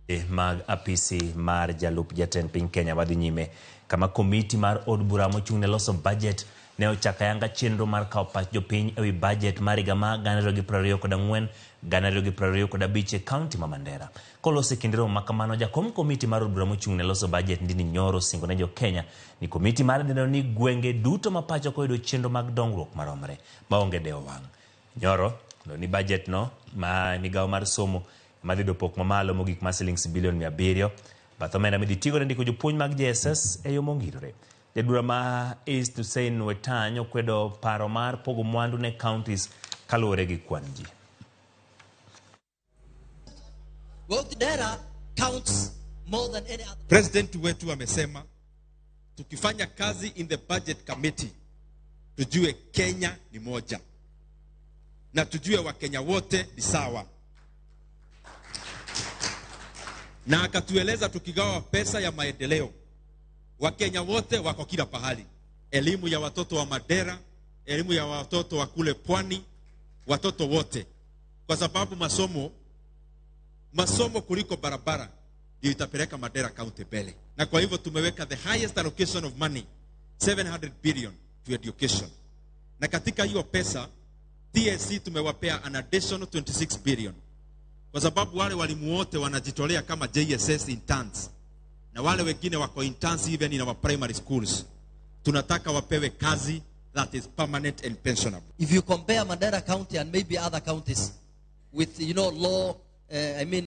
Mag apisi mar jalup jatend piny Kenya wadhi nyime kama komiti mar od bura mochung' ne loso budget ne ochako ayanga chenro mar kawo pach jopiny ewi budget mar higa ma 2024 2025 e kaunti ma Mandera. Koloso e kinde romo ma kamano, jakom komiti mar od bura mochung' ne loso budget Ndindi Nyoro osingo ne jo-Kenya ni komiti mare dhi neno ni gwenge duto ma pacho ka oyudo chenro mag dongruok maromre maonge dewo wang'. Nyoro olero ni budget no ma migawo mar somo ema dhi yudo pok mamalo mogik mar silings bilion 700. Bath omenda midhi tigo ne ndiko jopuonj mag JSS e yo mongirore. Jabura ma East Hussein Wetany okwedo paro mar pogo mwandu ne counties kaluwore gi kwan ji. Wealth Dera counts more than any other. President wetu amesema tukifanya kazi in the budget committee tujue Kenya ni moja na tujue Wakenya wote ni sawa, na akatueleza tukigawa pesa ya maendeleo Wakenya wote wako kila pahali, elimu ya watoto wa Mandera, elimu ya watoto wa kule pwani, watoto wote, kwa sababu masomo kuliko barabara ndio itapeleka Mandera County mbele. Na kwa hivyo tumeweka the highest allocation of money 700 billion to education, na katika hiyo pesa TSC tumewapea an additional 26 billion, kwa sababu wale walimu wote wanajitolea kama JSS interns na wale wengine wako interns even in our primary schools. Tunataka wapewe kazi that is permanent and pensionable. If you compare Mandera County and maybe other counties with, you know, law, I mean,